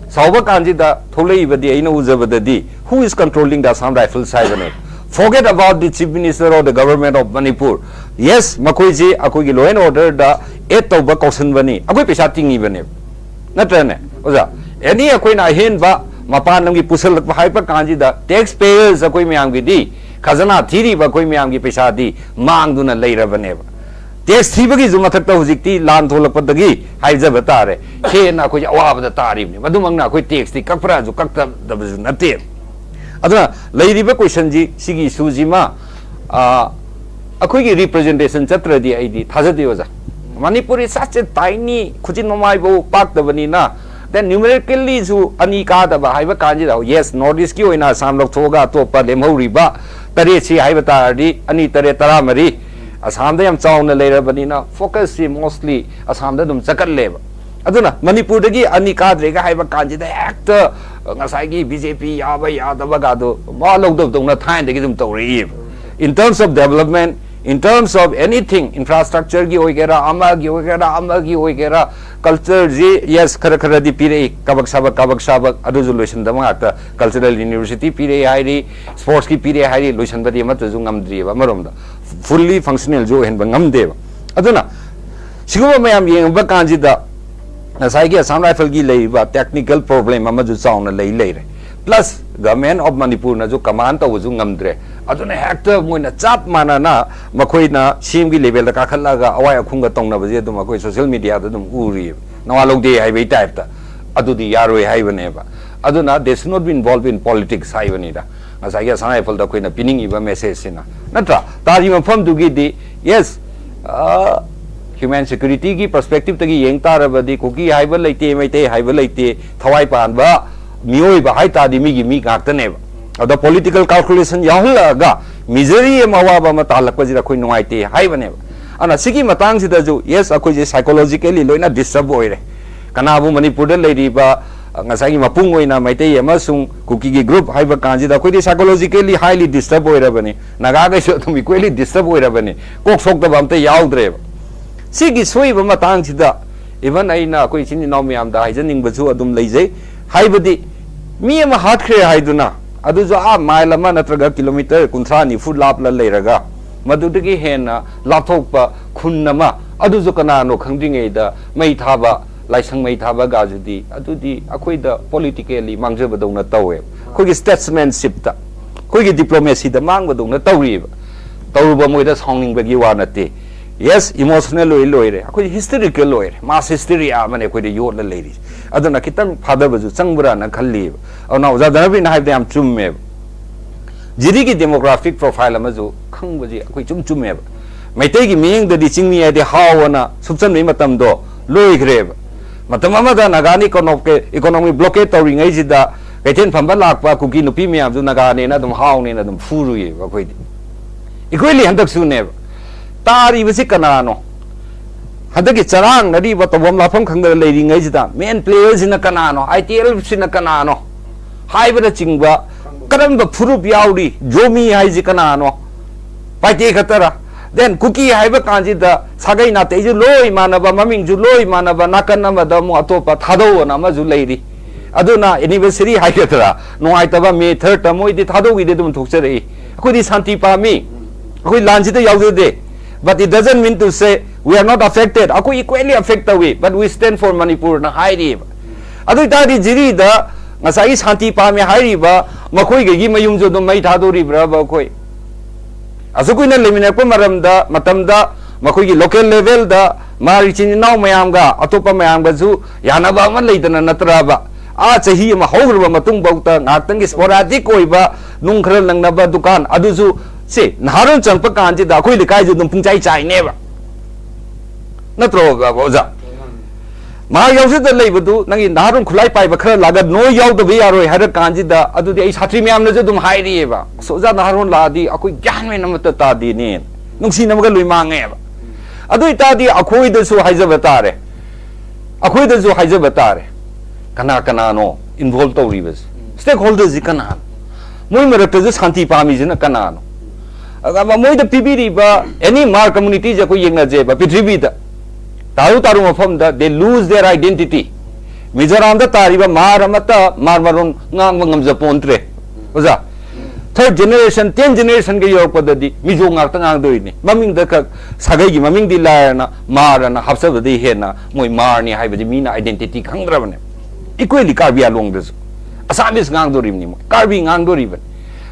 ꯁꯥꯎꯕ ꯀꯥꯟꯁꯤꯗ ꯊꯣꯛꯂꯛꯏꯕꯗꯤ, ꯑꯩꯅ ꯎꯖꯕꯗꯗꯤ, "Who is controlling the Assam Rifles?" ꯍꯥꯏꯕꯅꯦ꯫ Forget about the Chief Minister or the Government of Manipur. Yes, ꯃꯈꯣꯏꯁꯤ ꯑꯩꯈꯣꯏꯒꯤ law and order the aid ꯇꯧꯕ ꯀꯧꯁꯟꯕꯅꯤ, ꯑꯩꯈꯣꯏ ꯄꯩꯁꯥ ꯇꯤꯡꯉꯤꯕꯅꯦꯕ, ꯅꯠꯇ꯭ꯔꯅꯦ ꯑꯣꯖꯥ? Any ꯑꯩꯈꯣꯏꯅ ꯑꯍꯦꯟꯕ ꯃꯄꯥꯟ ꯂꯝꯒꯤ ꯄꯨꯁꯜꯂꯛꯄ ꯍꯥꯏꯕ ꯀꯥꯟꯁꯤꯗ, tax payers ꯑꯩꯈꯣꯏ ꯃꯌꯥꯝꯒꯤꯗꯤ, ꯈꯖꯅꯥ ꯊꯤꯔꯤꯕ ꯑꯩꯈꯣꯏ ꯃꯌꯥꯝꯒꯤ ꯄꯩꯁꯥꯗꯤ ꯃꯥꯡꯗꯨꯅ ꯂꯩꯔꯕꯅꯦꯕ꯫ Tax ꯊꯤꯕꯒꯤꯁꯨ ꯃꯊꯛꯇ ꯍꯧꯖꯤꯛꯇꯤ ꯂꯥꯟ ꯊꯣꯛꯂꯛꯄꯗꯒꯤ ꯍꯥꯏꯖꯕ ꯇꯥꯔꯦ, ꯍꯦꯟꯅ ꯑꯩꯈꯣꯏꯁꯦ ꯑꯋꯥꯕꯗ ꯇꯥꯔꯤꯕꯅꯦꯕ꯫ ꯑꯗꯨꯃꯛꯅ ꯑꯩꯈꯣꯏ tax ꯇꯤ ꯀꯛꯄ꯭ꯔꯥꯁꯨ ꯀꯛꯇꯕꯁꯨ ꯅꯠꯇꯦ꯫ ꯑꯗꯨꯅ ꯂꯩꯔꯤꯕ question ꯁꯤ, ꯁꯤꯒꯤ issue ꯁꯤꯃ, ꯑ, ꯑꯩꯈꯣꯏꯒꯤ representation ꯆꯠꯇ꯭ꯔꯗꯤ ꯑꯩꯗꯤ ꯊꯥꯖꯗꯦ ꯑꯣꯖꯥ꯫ Manipur is such a tiny, ꯈꯨꯖꯤꯟ ꯃꯃꯥꯏꯐꯥꯎ ꯄꯥꯛꯇꯕꯅꯤꯅ, then numerically ꯁꯨ ꯑꯅꯤ ꯀꯥꯗꯕ ꯍꯥꯏꯕ ꯀꯥꯟꯁꯤꯗ, yes, North East ꯀꯤ ꯑꯣꯏꯅ Assam ꯂꯧꯊꯣꯛꯑꯒ ꯑꯇꯣꯞꯄ ꯂꯦꯝꯍꯧꯔꯤꯕ ꯇꯔꯦꯠꯁꯤ ꯍꯥꯏꯕ ꯇꯥꯔꯗꯤ, ꯑꯅꯤ, ꯇꯔꯦꯠ, ꯇꯔꯥꯃꯔꯤ, Assam ꯗ ꯌꯥꯝ ꯆꯥꯎꯅ ꯂꯩꯔꯕꯅꯤꯅ, focus ꯁꯤ mostly Assam ꯗ ꯑꯗꯨꯝ ꯆꯠꯀꯜꯂꯦꯕ꯫ ꯑꯗꯨꯅ ꯃꯅꯤꯄꯨꯔꯗꯒꯤ ꯑꯅꯤ ꯀꯥꯗ꯭ꯔꯦꯒ ꯍꯥꯏꯕ ꯀꯥꯟꯁꯤꯗ ꯍꯦꯛꯇ ꯉꯁꯥꯏꯒꯤ B J P ꯌꯥꯕ ꯌꯥꯗꯕꯒꯗꯣ ꯃꯥ ꯂꯧꯗꯕꯗꯧꯅ ꯊꯥꯏꯅꯗꯒꯤ ꯑꯗꯨꯝ ꯇꯧꯔꯛꯏꯕ꯫ In terms of development, in terms of anything, infrastructure ꯒꯤ ꯑꯣꯏꯒꯦꯔꯥ, ꯑꯃꯒꯤ ꯑꯣꯏꯒꯦꯔꯥ, ꯑꯃꯒꯤ ꯑꯣꯏꯒꯦꯔꯥ, culture ꯁꯤ, yes, ꯈꯔ ꯈꯔꯗꯤ ꯄꯤꯔꯛꯏ, ꯀꯕꯛ ꯁꯥꯕꯛ, ꯀꯕꯛ ꯁꯥꯕꯛ, ꯑꯗꯨꯁꯨ ꯂꯣꯏꯁꯤꯟꯗꯕ ꯉꯥꯛꯇ꯫ Cultural University ꯄꯤꯔꯛꯑꯦ ꯍꯥꯏꯔꯤ, sports ꯀꯤ ꯄꯤꯔꯛꯑꯦ ꯍꯥꯏꯔꯤ, ꯂꯣꯏꯁꯤꯟꯕꯗꯤ ꯑꯃꯠꯇꯁꯨ ꯉꯝꯗ꯭ꯔꯤꯑꯕ ꯑꯃꯔꯣꯝꯗ꯫ Fully functional ꯁꯨ ꯑꯣꯏꯍꯟꯕ ꯉꯝꯗꯦꯕ꯫ ꯑꯗꯨꯅ ꯁꯤꯒꯨꯝꯕ ꯃꯌꯥꯝ ꯌꯦꯡꯉꯕ ꯀꯥꯟꯁꯤꯗ ꯉꯁꯥꯏꯒꯤ Assam Rifle ꯒꯤ ꯂꯩꯔꯤꯕ technical problem ꯑꯃꯁꯨ ꯆꯥꯎꯅ ꯂꯩ ꯂꯩꯔꯦ꯫ Plus Government of Manipurꯅꯁꯨ command ꯇꯧꯕꯁꯨ ꯉꯝꯗ꯭ꯔꯦ꯫ ꯑꯗꯨꯅ ꯍꯦꯛꯇ ꯃꯣꯏꯅ ꯆꯞ ꯃꯥꯟꯅꯅ ꯃꯈꯣꯏꯅ CMꯒꯤ levelꯗ ꯀꯥꯈꯠꯂꯒ ꯑꯋꯥꯏ ꯑꯈꯨꯝꯒ ꯇꯧꯅꯕꯁꯦ ꯑꯗꯨꯝ ꯑꯩꯈꯣꯏ social mediaꯗ ꯑꯗꯨꯝ ꯎꯔꯤꯕ, ꯅꯋꯥ ꯂꯧꯗꯦ ꯍꯥꯏꯕꯒꯤ typeꯇ꯫ ꯑꯗꯨꯗꯤ ꯌꯥꯔꯣꯏ ꯍꯥꯏꯕꯅꯦꯕ꯫ ꯑꯗꯨꯅ they should not be involved in politics ꯍꯥꯏꯕꯅꯤꯗ ꯉꯁꯥꯏꯒꯤ ꯑꯁꯥꯝ ꯔꯥꯏꯐꯜꯗ ꯑꯩꯈꯣꯏꯅ ꯄꯤꯅꯤꯡꯉꯤꯕ messageꯁꯤꯅ꯫ ꯅꯠꯇ꯭ꯔꯥ? ꯇꯥꯔꯤ ꯃꯐꯝꯗꯨꯒꯤꯗꯤ, yes, human securityꯒꯤ perspectiveꯇꯒꯤ ꯌꯦꯡ ꯇꯥꯔꯕꯗꯤ ꯀꯨꯀꯤ ꯍꯥꯏꯕ ꯂꯩꯇꯦ, ꯃꯩꯇꯩ ꯍꯥꯏꯕ ꯂꯩꯇꯦ, ꯊꯋꯥꯏ ꯄꯥꯟꯕ ꯃꯤꯑꯣꯏꯕ ꯍꯥꯏ ꯇꯥꯔꯗꯤ ꯃꯤꯒꯤ ꯃꯤ ꯉꯥꯛꯇꯅꯦꯕ꯫ ꯑꯗ political calculation ꯌꯥꯎꯍꯜꯂꯛꯑꯒ misery ꯑꯃ, ꯑꯋꯥꯕ ꯑꯃ ꯇꯥꯍꯜꯂꯛꯄꯁꯤꯗ ꯑꯩꯈꯣꯏ ꯅꯨꯡꯉꯥꯏꯇꯦ ꯍꯥꯏꯕꯅꯦꯕ꯫ ꯑꯗꯨꯅ ꯁꯤꯒꯤ ꯃꯇꯥꯡꯁꯤꯗꯁꯨ, yes, ꯑꯩꯈꯣꯏꯁꯦ psychologically ꯂꯣꯏꯅ disturb ꯑꯣꯏꯔꯦ꯫ ꯀꯅꯥꯕꯨ ꯃꯅꯤꯄꯨꯔꯗ ꯂꯩꯔꯤꯕ, ꯑ, ꯉꯁꯥꯏꯒꯤ ꯃꯄꯨꯡ ꯑꯣꯏꯅ ꯃꯩꯇꯩ ꯑꯃꯁꯨꯡ ꯀꯨꯀꯤꯒꯤ group ꯍꯥꯏꯕ ꯀꯥꯟꯁꯤꯗ ꯑꯩꯈꯣꯏꯗꯤ psychologically highly disturb ꯑꯣꯏꯔꯕꯅꯤ꯫ ꯅꯥꯒꯥꯈꯩꯁꯨ ꯑꯗꯨꯝ equally disturb ꯑꯣꯏꯔꯕꯅꯤ꯫ ꯀꯣꯛ ꯁꯣꯛꯇꯕ ꯑꯝꯇ ꯌꯥꯎꯗ꯭ꯔꯦꯕ꯫ ꯁꯤꯒꯤ ꯁꯣꯏꯕ ꯃꯇꯥꯡꯁꯤꯗ even ꯑꯩꯅ ꯑꯩꯈꯣꯏ ꯏꯆꯤꯟ ꯏꯅꯥꯎ ꯃꯌꯥꯝꯗ ꯍꯥꯏꯖꯅꯤꯡꯕꯁꯨ ꯑꯗꯨꯝ ꯂꯩꯖꯩ꯫ ꯍꯥꯏꯕꯗꯤ ꯃꯤ ꯑꯃ ꯍꯥꯠꯈ꯭ꯔꯦ ꯍꯥꯏꯗꯨꯅ ꯑꯗꯨꯁꯨ ꯑꯥ mile ꯑꯃ ꯅꯠꯇ꯭ꯔꯒ kilometre ꯀꯨꯟꯊ꯭ꯔꯥ ꯅꯤꯐꯨ ꯂꯥꯞꯂ ꯂꯩꯔꯒ ꯃꯗꯨꯗꯒꯤ ꯍꯦꯟꯅ ꯂꯥꯞꯊꯣꯛꯄ ꯈꯨꯟ ꯑꯃ, ꯑꯗꯨꯁꯨ ꯀꯅꯥꯅꯣ ꯈꯪꯗ꯭ꯔꯤꯉꯩꯗ ꯃꯩ ꯊꯥꯕ, ꯂꯥꯏꯁꯪ ꯃꯩ ꯊꯥꯕ ꯒꯥꯁꯤꯗꯤ, ꯑꯗꯨꯗꯤ ꯑꯩꯈꯣꯏꯗ politically ꯃꯥꯡꯖꯕꯗꯧꯅ ꯇꯧꯋꯦꯕ꯫ ꯑꯩꯈꯣꯏꯒꯤ statesmanshipꯇ, ꯑꯩꯈꯣꯏꯒꯤ diplomacyꯗ ꯃꯥꯡꯕꯗꯧꯅ ꯇꯧꯔꯤꯕ꯫ ꯇꯧꯔꯨꯕ ꯃꯣꯏꯗ ꯁꯥꯎꯅꯤꯡꯕꯒꯤ ꯋꯥ ꯅꯠꯇꯦ꯫ Yes, emotional ꯑꯣꯏ ꯂꯣꯏꯔꯦ꯫ ꯑꯩꯈꯣꯏ historical ꯑꯣꯏꯔꯦ꯫ Mass hysteria ꯑꯃꯅꯦ ꯑꯩꯈꯣꯏꯗ ꯌꯣꯠꯂ ꯂꯩꯔꯤꯁꯦ꯫ ꯑꯗꯨꯅ ꯈꯤꯇꯪ ꯐꯥꯗꯕꯁꯨ ꯆꯪꯕ꯭ꯔꯥꯅ ꯈꯜꯂꯤꯕ꯫ ꯑꯗꯨꯅ ꯑꯣꯖꯥ ꯙꯅꯕꯤꯔꯅ ꯍꯥꯏꯕꯗ ꯌꯥꯝ ꯆꯨꯝꯃꯦꯕ꯫ ꯖꯤꯔꯤꯒꯤ demographic profile ꯑꯃꯁꯨ ꯈꯪꯕꯁꯤ ꯑꯩꯈꯣꯏ ꯆꯨꯝ ꯆꯨꯝꯃꯦꯕ꯫ ꯃꯩꯇꯩꯒꯤ ꯃꯤꯠꯌꯦꯡꯗꯗꯤ ꯆꯤꯡꯃꯤ ꯍꯥꯏꯗꯤ ꯍꯥꯎ ꯑꯅ ꯁꯨꯞꯆꯟꯕꯒꯤ ꯃꯇꯝꯗꯣ ꯂꯣꯏꯈ꯭ꯔꯦꯕ꯫ ꯃꯇꯝ ꯑꯃꯗ ꯅꯥꯒꯥꯅ economic, economic blockade ꯇꯧꯔꯤꯉꯩꯁꯤꯗ ꯀꯩꯊꯦꯜ ꯐꯝꯕ ꯂꯥꯛꯄ ꯀꯨꯀꯤ ꯅꯨꯄꯤ ꯃꯌꯥꯝꯁꯨ ꯅꯥꯒꯥꯅꯦꯅ ꯑꯗꯨꯝ ꯍꯥꯎꯅꯦꯅ ꯑꯗꯨꯝ ꯐꯨꯔꯨꯏꯌꯦꯕ ꯑꯩꯈꯣꯏꯗꯤ꯫ Equally ꯍꯟꯗꯛꯁꯨꯅꯦꯕ꯫ ꯇꯥꯔꯤꯕꯁꯤ ꯀꯅꯥꯅꯣ? ꯍꯟꯗꯛꯀꯤ ꯆꯔꯥꯡꯅꯔꯤꯕ ꯇꯧꯐꯝ ꯂꯥꯛꯐꯝ ꯈꯪꯗꯅ ꯂꯩꯔꯤꯉꯩꯁꯤꯗ main playerꯁꯤꯅ ꯀꯅꯥꯅꯣ? ITLFꯁꯤꯅ ꯀꯅꯥꯅꯣ? ꯍꯥꯏꯕꯅꯆꯤꯡꯕ ꯀꯔꯝꯕ ꯐꯨꯔꯨꯞ ꯌꯥꯎꯔꯤ? ꯖꯣꯃꯤ ꯍꯥꯏꯁꯤ ꯀꯅꯥꯅꯣ? ꯄꯥꯏꯇꯦ ꯈꯛꯇꯔ? Then ꯀꯨꯀꯤ ꯍꯥꯏꯕ ꯀꯥꯟꯁꯤꯗ ꯁꯥꯒꯩ ꯅꯥꯇꯩꯁꯨ ꯂꯣꯏ ꯃꯥꯟꯅꯕ, ꯃꯃꯤꯡꯁꯨ ꯂꯣꯏ ꯃꯥꯟꯅꯕ, ꯅꯥꯀꯟ ꯑꯃꯗ ꯑꯃꯨꯛ ꯑꯇꯣꯞꯄ ꯊꯥꯗꯧꯑꯅ ꯑꯃꯁꯨ ꯂꯩꯔꯤ꯫ ꯑꯗꯨꯅ anniversary ꯍꯥꯏꯒꯗ꯭ꯔꯥ, ꯅꯨꯡꯉꯥꯏꯇꯕ May third ꯃꯣꯏꯗꯤ ꯊꯥꯗꯧꯒꯤꯗꯤ ꯑꯗꯨꯝ ꯊꯣꯛꯆꯔꯛꯏ꯫ ꯑꯩꯈꯣꯏꯗꯤ ꯁꯥꯟꯇꯤ ꯄꯥꯝꯃꯤ, ꯑꯩꯈꯣꯏ ꯂꯥꯟꯁꯤꯗ ꯌꯥꯎꯖꯗꯦ꯫ But it doesn't mean to say we are not affected. ꯑꯩꯈꯣꯏ equally affect ꯇꯧꯏ, but we stand for Manipurꯅ ꯍꯥꯏꯔꯤꯑꯕ꯫ ꯑꯗꯨ ꯑꯣꯏꯇꯥꯔꯗꯤ ꯖꯤꯔꯤꯗ ꯉꯁꯥꯏꯒꯤ ꯁꯥꯟꯇꯤ ꯄꯥꯝꯃꯤ ꯍꯥꯏꯔꯤꯕ ꯃꯈꯣꯏꯒꯤ ꯃꯌꯨꯝꯁꯨ ꯑꯗꯨꯝ ꯃꯩ ꯊꯥꯗꯣꯔꯤꯕ꯭ꯔꯕ? ꯑꯩꯈꯣꯏ ꯑꯁꯨꯛ ꯀꯨꯏꯅ ꯂꯩꯃꯤꯟꯅꯔꯛꯄ ꯃꯔꯝꯗ, ꯃꯇꯝꯗ ꯃꯈꯣꯏꯒꯤ local levelꯗ ꯃꯥꯔ ꯏꯆꯤꯟ ꯏꯅꯥꯎ ꯃꯌꯥꯝꯒ, ꯑꯇꯣꯞꯄ ꯃꯌꯥꯝꯒꯁꯨ ꯌꯥꯅꯕ ꯑꯃ ꯂꯩꯗꯅ ꯅꯠꯇ꯭ꯔꯕ? ꯑꯥ, ꯆꯍꯤ ꯑꯃ ꯍꯧꯈ꯭ꯔꯕ ꯃꯇꯨꯡꯐꯥꯎꯗ ꯉꯥꯏꯍꯥꯛꯇꯪꯒꯤ sporadic ꯑꯣꯏꯕ ꯅꯨꯡ ꯈꯔ ꯅꯪꯅꯕ ꯗꯨꯀꯥꯟ ꯑꯗꯨꯁꯨ, ꯁꯤ ꯅꯍꯥꯔꯣꯟ ꯆꯪꯉꯛꯄ ꯀꯥꯟꯁꯤꯗ ꯑꯩꯈꯣꯏ ꯂꯩꯀꯥꯏꯁꯨ ꯑꯗꯨꯝ ꯄꯨꯡꯆꯥꯏ ꯆꯥꯏꯅꯦꯕ꯫ ꯅꯠꯇ꯭ꯔꯣ, ꯑꯣꯖꯥ? ꯃꯍꯥꯛ ꯌꯥꯎꯖꯗ ꯂꯩꯕꯗꯨ ꯅꯪꯒꯤ ꯅꯍꯥꯔꯣꯟ ꯈꯨꯠꯂꯥꯏ ꯄꯥꯏꯕ ꯈꯔ ꯂꯥꯛꯑꯒ ꯅꯣꯏ ꯌꯥꯎꯗꯕ ꯌꯥꯔꯣꯏ ꯍꯥꯏꯔ ꯀꯥꯟꯁꯤꯗ, ꯑꯗꯨꯗꯤ ꯑꯩ ꯁꯥꯇ꯭ꯔꯤ ꯃꯌꯥꯝꯅꯁꯨ ꯑꯗꯨꯝ ꯍꯥꯏꯔꯤꯑꯕ, "ꯑꯁ, ꯑꯣꯖꯥ ꯅꯍꯥꯔꯣꯟ ꯂꯥꯛꯑꯗꯤ ꯑꯩꯈꯣꯏ ꯒ꯭ꯌꯥꯟ ꯃꯦꯟ ꯑꯃꯠꯇ ꯇꯥꯗꯦꯅꯦ", ꯅꯨꯡꯁꯤꯅꯕꯒ ꯂꯣꯏ ꯃꯥꯡꯉꯦꯕ꯫ ꯑꯗꯨ ꯑꯣꯏꯇꯥꯔꯗꯤ ꯑꯩꯈꯣꯏꯗꯁꯨ ꯍꯥꯏꯖꯕ ꯇꯥꯔꯦ, ꯑꯩꯈꯣꯏꯗꯁꯨ ꯍꯥꯏꯖꯕ ꯇꯥꯔꯦ, ꯀꯅꯥ ꯀꯅꯥꯅꯣ involve ꯇꯧꯔꯤꯕꯁꯦ? Stakeholderꯁꯤ ꯀꯅꯥꯅꯣ? ꯃꯣꯏ ꯃꯔꯛꯇꯁꯨ ꯁꯥꯟꯇꯤ ꯄꯥꯝꯃꯤꯁꯤꯅ ꯀꯅꯥꯅꯣ? ꯑꯗ ꯃꯣꯏꯗ ꯄꯤꯕꯤꯔꯤꯕ any Hmar communityꯁꯦ ꯑꯩꯈꯣꯏ ꯌꯦꯡꯅꯖꯦꯕ ꯄ꯭ꯔꯤꯊꯤꯕꯤꯗ꯫ ꯇꯥꯔꯨ ꯇꯥꯔꯨ ꯃꯐꯝꯗ they lose their identity꯫ ꯃꯤꯖꯣꯔꯥꯝꯗ ꯇꯥꯔꯤꯕ ꯃꯥꯔ ꯑꯃꯠꯇ ꯃꯥꯔ ꯃꯔꯣꯟ ꯉꯥꯡꯕ ꯉꯝꯖꯄꯣꯟꯇ꯭ꯔꯦ꯫ ꯑꯣꯖꯥ, third generation, ten generationꯒ ꯌꯧꯔꯛꯄꯗꯗꯤ ꯃꯤꯖꯣ ꯉꯥꯛꯇ ꯉꯥꯡꯗꯣꯏꯅꯤ꯫ ꯃꯃꯤꯡꯗ ꯈꯛ ꯁꯥꯒꯩꯒꯤ ꯃꯃꯤꯡꯗꯤ ꯂꯥꯏꯔꯅ ꯃꯥꯔꯅ ꯍꯥꯞꯆꯕꯗꯒꯤ ꯍꯦꯟꯅ ꯃꯣꯏ ꯃꯥꯔꯅꯤ ꯍꯥꯏꯕꯁꯤ ꯃꯤꯅ identity ꯈꯪꯗ꯭ꯔꯕꯅꯦ꯫ Equally ꯀꯥꯔꯕꯤ ꯑꯥꯡꯂꯣꯡꯗꯁꯨ Assamese ꯉꯥꯡꯗꯣꯔꯤꯕꯅꯤ, ꯃꯣꯏ ꯀꯥꯔꯕꯤ ꯉꯥꯡꯗꯣꯔꯤꯕꯅꯤ꯫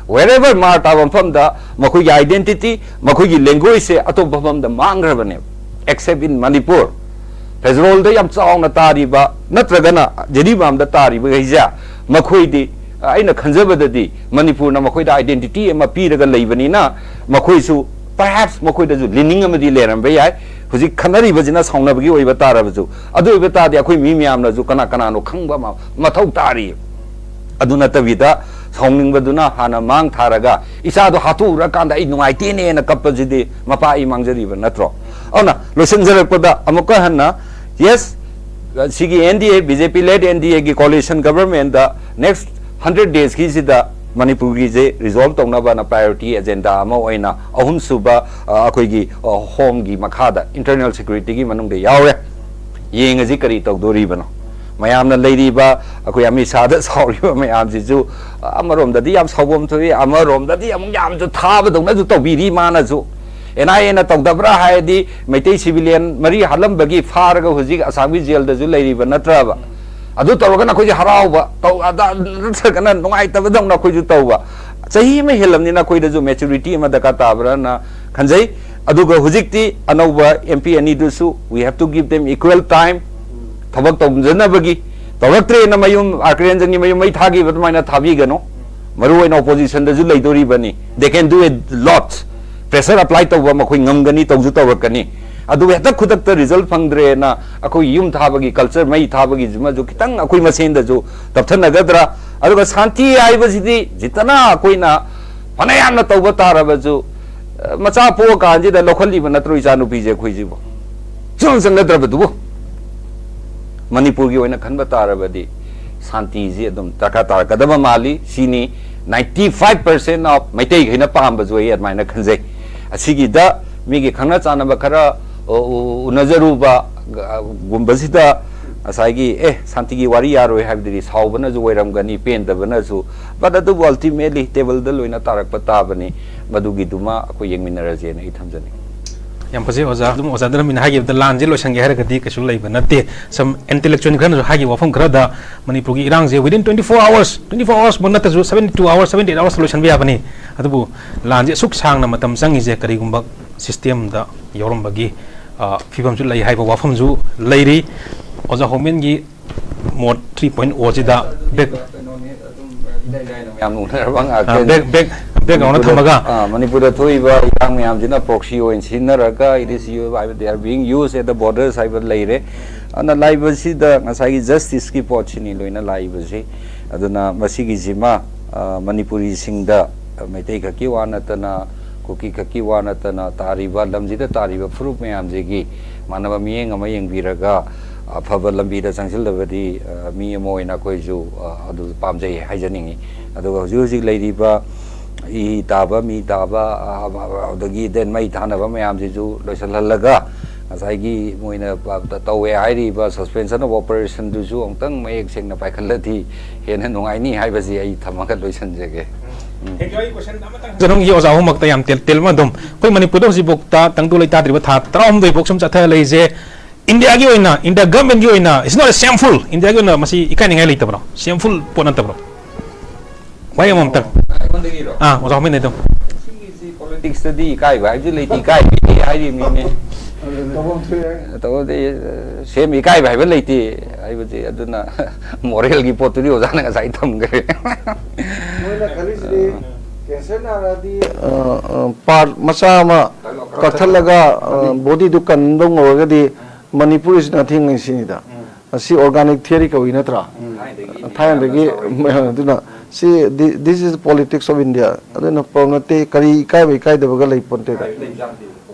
Wherever ꯃꯥꯔ ꯇꯥꯕ ꯃꯐꯝꯗ ꯃꯈꯣꯏꯒꯤ identity, ꯃꯈꯣꯏꯒꯤ languageꯁꯦ ꯑꯇꯣꯞꯄ ꯃꯐꯝꯗ ꯃꯥꯡꯈ꯭ꯔꯕꯅꯦꯕ, except in Manipur꯫ ꯐꯦꯖꯔꯣꯜꯗ ꯌꯥꯝ ꯆꯥꯎꯅ ꯇꯥꯔꯤꯕ ꯅꯠꯇ꯭ꯔꯒꯅ ꯖꯤꯔꯤꯕꯥꯝꯗ ꯇꯥꯔꯤꯕꯈꯩꯁꯦ, ꯃꯈꯣꯏꯗꯤ, ꯑꯩꯅ ꯈꯟꯖꯕꯗꯗꯤ ꯃꯅꯤꯄꯨꯔꯅ ꯃꯈꯣꯏꯗ identity ꯑꯃ ꯄꯤꯔꯒ ꯂꯩꯕꯅꯤꯅ, ꯃꯈꯣꯏꯁꯨ perhaps ꯃꯈꯣꯏꯗꯁꯨ leaning ꯑꯃꯗꯤ ꯂꯩꯔꯝꯕ ꯌꯥꯏ꯫ ꯍꯧꯖꯤꯛ ꯈꯟꯅꯔꯤꯕꯁꯤꯅ ꯁꯥꯎꯅꯕꯒꯤ ꯑꯣꯏꯕ ꯇꯥꯔꯕꯁꯨ, ꯑꯗꯨ ꯑꯣꯏꯕ ꯇꯥꯔꯗꯤ ꯑꯩꯈꯣꯏ ꯃꯤ ꯃꯌꯥꯝꯅꯁꯨ ꯀꯅꯥ ꯀꯅꯥꯅꯣ ꯈꯪꯕ ꯑꯃ ꯃꯊꯧ ꯇꯥꯔꯤ꯫ ꯑꯗꯨ ꯅꯠꯇꯕꯤꯗ ꯁꯥꯎꯅꯤꯡꯕꯗꯨꯅ ꯍꯥꯟꯅ ꯃꯥꯡ ꯊꯥꯔꯒ ꯏꯆꯥꯗꯣ ꯍꯥꯠꯇꯣꯛꯎꯔꯀꯥꯟꯗ ꯑꯩ ꯅꯨꯡꯉꯥꯏꯇꯦꯅꯦꯅ ꯀꯞꯄꯁꯤꯗꯤ ꯃꯄꯥ ꯑꯩ ꯃꯥꯡꯖꯔꯤꯕ ꯅꯠꯇ꯭ꯔꯣ? ꯑꯗꯨꯅ ꯂꯣꯏꯁꯤꯟꯖꯔꯛꯄꯗ ꯑꯃꯨꯛꯀ ꯍꯟꯅ, yes, ꯁꯤꯒꯤ N D A, B J P led N D Aꯒꯤ coalition governmentꯗ next hundred daysꯀꯤꯁꯤꯗ ꯃꯅꯤꯄꯨꯔꯒꯤꯁꯦ resolve ꯇꯧꯅꯕꯅ priority agenda ꯑꯃ ꯑꯣꯏꯅ ꯑꯍꯨꯝꯁꯨꯕ, ꯑ, ꯑꯩꯈꯣꯏꯒꯤ, ꯑ, homeꯒꯤ ꯃꯈꯥꯗ internal securityꯒꯤ ꯃꯅꯨꯡꯗ ꯌꯥꯎꯔꯦ꯫ ꯌꯦꯡꯉꯁꯤ ꯀꯔꯤ ꯇꯧꯗꯣꯔꯤꯕꯅꯣ꯫ ꯃꯌꯥꯝꯅ ꯂꯩꯔꯤꯕ ꯑꯩꯈꯣꯏ ꯑꯃꯤꯠ ꯁꯥꯗ ꯁꯥꯎꯔꯤꯕ ꯃꯌꯥꯝꯁꯤꯁꯨ ꯑꯃꯔꯣꯝꯗꯗꯤ ꯌꯥꯝ ꯁꯥꯎꯐꯝ ꯊꯣꯛꯏ, ꯑꯃꯔꯣꯝꯗꯗꯤ ꯑꯃꯨꯛ ꯌꯥꯝꯁꯨ ꯊꯥꯕꯗꯧꯅꯁꯨ ꯇꯧꯕꯤꯔꯤ꯫ ꯃꯥꯅꯁꯨ N I Aꯅ ꯇꯧꯗꯕ꯭ꯔꯥ ꯍꯥꯏꯔꯗꯤ ꯃꯩꯇꯩ civilian ꯃꯔꯤ ꯍꯥꯠꯂꯝꯕꯒꯤ ꯐꯥꯔꯒ ꯍꯧꯖꯤꯛ ꯑꯁꯥꯝꯒꯤ jailꯗꯁꯨ ꯂꯩꯔꯤꯕ ꯅꯠꯇ꯭ꯔꯕ? ꯑꯗꯨ ꯇꯧꯔꯒꯅ ꯑꯩꯈꯣꯏꯁꯦ ꯍꯔꯥꯎꯕ ꯇꯧ, ꯑꯗ ꯅꯠꯇ꯭ꯔꯒꯅ ꯅꯨꯡꯉꯥꯏꯇꯕꯗꯧꯅ ꯑꯩꯈꯣꯏꯁꯨ ꯇꯧꯕ꯫ ꯆꯍꯤ ꯑꯃ ꯍꯦꯜꯂꯝꯅꯤꯅ ꯑꯩꯈꯣꯏꯗꯁꯨ maturity ꯑꯃ ꯗꯔꯀꯥꯔ ꯇꯥꯕ꯭ꯔꯥꯅ ꯈꯟꯖꯩ꯫ ꯑꯗꯨꯒ ꯍꯧꯖꯤꯛꯇꯤ ꯑꯅꯧꯕ M P ꯑꯅꯤꯗꯨꯁꯨ, we have to give them equal time, ꯊꯕꯛ ꯇꯧꯖꯅꯕꯒꯤ꯫ ꯇꯧꯔꯛꯇ꯭ꯔꯦꯅ ꯃꯌꯨꯝ, ꯑꯥꯔ ꯀꯤꯔꯟꯖꯟꯒꯤ ꯃꯌꯨꯝ ꯃꯩ ꯊꯥꯈꯤꯕ ꯑꯗꯨꯃꯥꯏꯅ ꯊꯥꯕꯤꯒꯅꯨ꯫ ꯃꯔꯨ ꯑꯣꯏꯅ oppositionꯗꯁꯨ ꯂꯩꯗꯣꯔꯤꯕꯅꯤ, they can do a lot, pressure apply ꯇꯧꯕ ꯃꯈꯣꯏ ꯉꯝꯒꯅꯤ, ꯇꯧꯁꯨ ꯇꯧꯔꯛꯀꯅꯤ꯫ ꯑꯗꯨꯕꯨ ꯍꯦꯛꯇ ꯈꯨꯗꯛꯇ result ꯐꯪꯗ꯭ꯔꯦꯅ ꯑꯩꯈꯣꯏ ꯌꯨꯝ ꯊꯥꯕꯒꯤ culture, ꯃꯩ ꯊꯥꯕꯒꯤꯁꯤꯃꯁꯨ ꯈꯤꯇꯪ ꯑꯩꯈꯣꯏ ꯃꯁꯦꯟꯗꯁꯨ ꯇꯞꯊꯅꯒꯗ꯭ꯔꯥ? ꯑꯗꯨꯒ ꯁꯥꯟꯇꯤ ꯍꯥꯏꯕꯁꯤꯗꯤ ꯖꯤꯇꯅ ꯑꯩꯈꯣꯏꯅ ꯐꯅ ꯌꯥꯝꯅ ꯇꯧꯕ ꯇꯥꯔꯕꯁꯨ, ꯑ, ꯃꯆꯥ ꯄꯣꯛꯑꯀꯥꯟꯁꯤꯗ ꯂꯧꯈꯠꯂꯤꯕ ꯅꯠꯇ꯭ꯔꯣ ꯏꯆꯥꯅꯨꯄꯤꯁꯦ ꯑꯩꯈꯣꯏꯁꯤꯕꯨ? ꯁꯨꯝ ꯆꯪꯒꯗ꯭ꯔꯕꯗꯨꯕꯨ? ꯃꯅꯤꯄꯨꯔꯒꯤ ꯑꯣꯏꯅ ꯈꯟꯕ ꯇꯥꯔꯕꯗꯤ ꯁꯥꯟꯇꯤꯁꯤ ꯑꯗꯨꯝ ꯗꯔꯀꯥꯔ ꯇꯥꯔꯛꯀꯗꯕ ꯃꯥꯜꯂꯤ꯫ ꯁꯤꯅꯤ ninety five percent of ꯃꯩꯇꯩꯈꯩꯅ ꯄꯥꯝꯕꯁꯨ ꯑꯩ ꯑꯗꯨꯃꯥꯏꯅ ꯈꯟꯖꯩ꯫ ꯑꯁꯤꯒꯤꯗ ꯃꯤꯒꯤ ꯈꯪꯅ ꯆꯥꯟꯅꯕ ꯈꯔ ꯎ-, ꯎ-, ꯎꯅꯖꯔꯨꯕ, ꯑ, ꯒꯨꯝꯕꯁꯤꯗ ꯉꯁꯥꯏꯒꯤ, "ꯑꯦ, ꯁꯥꯟꯇꯤꯒꯤ ꯋꯥꯔꯤ ꯌꯥꯔꯣꯏ" ꯍꯥꯏꯕꯗꯨꯗꯤ ꯁꯥꯎꯕꯅꯁꯨ ꯑꯣꯏꯔꯝꯒꯅꯤ, ꯄꯦꯟꯗꯕꯅꯁꯨ꯫ But ꯑꯗꯨꯕꯨ ultimately tableꯗ ꯂꯣꯏꯅ ꯇꯥꯔꯛꯄ ꯇꯥꯕꯅꯤ꯫ ꯃꯗꯨꯒꯤꯗꯨꯃ ꯑꯩꯈꯣꯏ ꯌꯦꯡꯃꯤꯟꯅꯔꯁꯦꯅ ꯑꯩ ꯊꯝꯖꯅꯤꯡꯉꯤ꯫ ꯌꯥꯝ ꯐꯖꯩ ꯑꯣꯖꯥ꯫ ꯑꯗꯨꯝ ꯑꯣꯖꯥ ꯙꯔꯃꯦꯟꯅ ꯍꯥꯏꯈꯤꯕꯗ ꯂꯥꯟꯁꯦ ꯂꯣꯏꯁꯟꯒꯦ ꯍꯥꯏꯔꯒꯗꯤ ꯀꯩꯁꯨ ꯂꯩꯕ ꯅꯠꯇꯦ꯫ Some intellectual ꯈꯔꯅꯁꯨ ꯍꯥꯏꯈꯤꯕ ꯋꯥꯐꯝ ꯈꯔꯗ ꯃꯅꯤꯄꯨꯔꯒꯤ ꯏꯔꯥꯡꯁꯦ within twenty four hours, twenty four hours ꯃꯛ ꯅꯠꯇ꯭ꯔꯁꯨ seventy two hours, seventy eight hours ꯂꯣꯏꯁꯟꯕ ꯌꯥꯕꯅꯤ꯫ ꯑꯗꯨꯕꯨ ꯂꯥꯟꯁꯦ ꯑꯁꯨꯛ ꯁꯥꯡꯅ ꯃꯇꯝ ꯆꯪꯉꯤꯁꯦ ꯀꯔꯤꯒꯨꯝꯕ systemꯗ ꯌꯥꯎꯔꯝꯕꯒꯤ, ꯑ, ꯐꯤꯕꯝꯁꯨ ꯂꯩ ꯍꯥꯏꯕ ꯋꯥꯐꯝꯁꯨ ꯂꯩꯔꯤ꯫ ꯑꯣꯖꯥ ꯍꯣꯃꯦꯟꯒꯤ ꯃꯣꯠ three point O ꯁꯤꯗ back-, ꯀꯩꯅꯣꯅꯤ, ꯑꯗꯨꯝ ꯏꯔꯥꯏ ꯂꯥꯏꯅ ꯃꯌꯥꯝ ꯎꯅꯔꯕ ꯑ, ꯉꯥꯛꯇꯅꯤ꯫ Back-, back-, background ꯃꯅꯤꯄꯨꯔꯗ, ꯊꯝꯃꯒ꯫ ꯑ, ꯃꯅꯤꯄꯨꯔꯗ ꯊꯣꯛꯏꯕ ꯏꯔꯥꯡ ꯃꯌꯥꯝꯁꯤꯅ proxy ꯑꯣꯏꯅ ꯁꯤꯖꯤꯟꯅꯔꯒ, it is you ꯍꯥꯏꯕ, they are being used at the borders ꯍꯥꯏꯕ ꯂꯩꯔꯦ꯫ ꯑꯗꯨꯅ ꯂꯥꯛꯏꯕꯁꯤꯗ ꯉꯁꯥꯏꯒꯤ justiceꯀꯤ ꯄꯣꯠꯁꯤꯅꯤ ꯂꯣꯏꯅ ꯂꯥꯛꯏꯕꯁꯤ꯫ ꯑꯗꯨꯅ ꯃꯁꯤꯒꯤꯁꯤꯃ, ꯑ, ꯃꯅꯤꯄꯨꯔꯤꯁꯤꯡꯗ, ꯃꯩꯇꯩ ꯈꯛꯀꯤ ꯋꯥ ꯅꯠꯇꯅ, ꯀꯨꯀꯤ ꯈꯛꯀꯤ ꯋꯥ ꯅꯠꯇꯅ, ꯇꯥꯔꯤꯕ ꯂꯝꯁꯤꯗ ꯇꯥꯔꯤꯕ ꯐꯨꯔꯨꯞ ꯃꯌꯥꯝꯁꯤꯒꯤ ꯃꯥꯟꯅꯕ ꯃꯤꯠꯌꯦꯡ ꯑꯃ ꯌꯦꯡꯕꯤꯔꯒ, ꯑꯐꯕ ꯂꯝꯕꯤꯗ ꯆꯪꯁꯤꯜꯂꯕꯗꯤ, ꯑ, ꯃꯤ ꯑꯃ ꯑꯣꯏꯅ ꯑꯩꯈꯣꯏꯁꯨ, ꯑ, ꯑꯗꯨ ꯄꯥꯝꯖꯩ ꯍꯥꯏꯖꯅꯤꯡꯉꯤ꯫ ꯑꯗꯨꯒ ꯍꯧꯖꯤꯛ ꯍꯧꯖꯤꯛ ꯂꯩꯔꯤꯕ ꯏ ꯇꯥꯕ, ꯃꯤ ꯇꯥꯕ, ꯑ, ꯑꯗꯒꯤ then ꯃꯩ ꯊꯥꯅꯕ ꯃꯌꯥꯝꯁꯤꯁꯨ ꯂꯣꯏꯁꯤꯜꯍꯜꯂꯒ, ꯉꯁꯥꯏꯒꯤ ꯃꯣꯏꯅ ꯄ-, ꯇꯧꯋꯦ ꯍꯥꯏꯔꯤꯕ suspension of operationꯗꯨꯁꯨ ꯑꯃꯨꯛꯇꯪ ꯃꯌꯦꯛ ꯁꯦꯡꯅ ꯄꯥꯏꯈꯠꯂꯗꯤ ꯍꯦꯟꯅ ꯅꯨꯡꯉꯥꯏꯅꯤ ꯍꯥꯏꯕꯁꯤ ꯑꯩ ꯊꯝꯃꯒ ꯂꯣꯏꯁꯤꯟꯖꯒꯦ꯫ ꯎꯝ꯫ ꯖꯅꯨꯡꯒꯤ ꯑꯣꯖꯥ ꯑꯍꯨꯝꯃꯛꯇ ꯌꯥꯝ ꯇꯦꯜ-, ꯇꯦꯜꯕ ꯑꯗꯨꯝ, ꯑꯩꯈꯣꯏ ꯃꯅꯤꯄꯨꯔꯗ ꯍꯧꯖꯤꯛꯐꯥꯎꯗ ꯇꯪꯗꯨ ꯂꯩꯇꯥꯗ꯭ꯔꯤꯕ ꯊꯥ ꯇꯔꯥꯍꯨꯝꯗꯣꯏ ꯐꯥꯎ ꯁꯨꯝ ꯆꯠꯊ ꯂꯩꯁꯦ꯫ ꯏꯟꯗꯤꯌꯥꯒꯤ ꯑꯣꯏꯅ, ꯏꯟꯗꯤꯌꯥ ꯒꯚꯔꯟꯃꯦꯟꯒꯤ ꯑꯣꯏꯅ, it's not a shameful, ꯏꯟꯗꯤꯌꯥꯒꯤ ꯑꯣꯏꯅ ꯃꯁꯤ ꯏꯀꯥꯏꯅꯤꯡꯉꯥꯏ ꯂꯩꯇꯕ꯭ꯔꯣ? Shameful ꯄꯣꯠ ꯅꯠꯇꯕ꯭ꯔꯣ? ꯋꯥꯍꯩ ꯑꯃꯃꯝꯇꯪ꯫ ꯑꯩꯉꯣꯟꯗꯒꯤꯔꯣ? ꯑꯥ, ꯑꯣꯖꯥ ꯍꯣꯃꯤꯟꯗꯩ ꯑꯗꯨꯝ꯫ ꯁꯤꯒꯤꯁꯤ politics ꯇꯗꯤ ꯏꯀꯥꯏꯕ ꯍꯥꯏꯕꯗꯤ ꯂꯩꯇꯦ, ꯏꯀꯥꯏꯕꯗꯤ ꯍꯥꯏꯔꯤꯕꯅꯤꯅꯦ꯫ ꯇꯧꯐꯝ ꯊꯣꯛꯑꯦ꯫ ꯇꯧꯕꯗꯤ, ꯁꯦꯝ ꯏꯀꯥꯏꯕ ꯍꯥꯏꯕ ꯂꯩꯇꯦ ꯍꯥꯏꯕꯗꯤ, ꯑꯗꯨꯅ moral ꯒꯤ ꯄꯣꯠꯇꯨꯗꯤ ꯑꯣꯖꯥꯅ ꯉꯁꯥꯏ ꯊꯝꯈ꯭ꯔꯦ꯫ ꯃꯣꯏꯅ ꯈꯜꯂꯤꯁꯤꯗꯤ cancer ꯅꯥꯔꯛꯑꯗꯤ, ꯑ, ꯑ, part ꯃꯆꯥ ꯑꯃ ꯀꯛꯊꯠꯂꯒ, ꯑ, body do ꯀꯟꯗꯧ ꯉꯧꯔꯒꯗꯤ Manipur is nothing ꯁꯤꯅꯤꯗ꯫ ꯎꯝ꯫ ꯑꯁꯤ organic theory ꯀꯧꯏ ꯅꯠꯇ꯭ꯔꯥ? ꯎꯝ꯫ ꯊꯥꯏꯅꯗꯒꯤ, ꯑꯗꯨꯅ ꯁꯤ, thi-, this is politics of India꯫ ꯑꯗꯨꯅ problem ꯅꯠꯇꯦ, ꯀꯔꯤ ꯏꯀꯥꯏꯕ ꯏꯀꯥꯏꯗꯕꯒ ꯂꯩ ꯄꯣꯟꯇꯦꯗ꯫ ꯏꯀꯥꯏꯕ ꯂꯩꯕꯖꯥꯠ ꯅꯠꯇꯦ꯫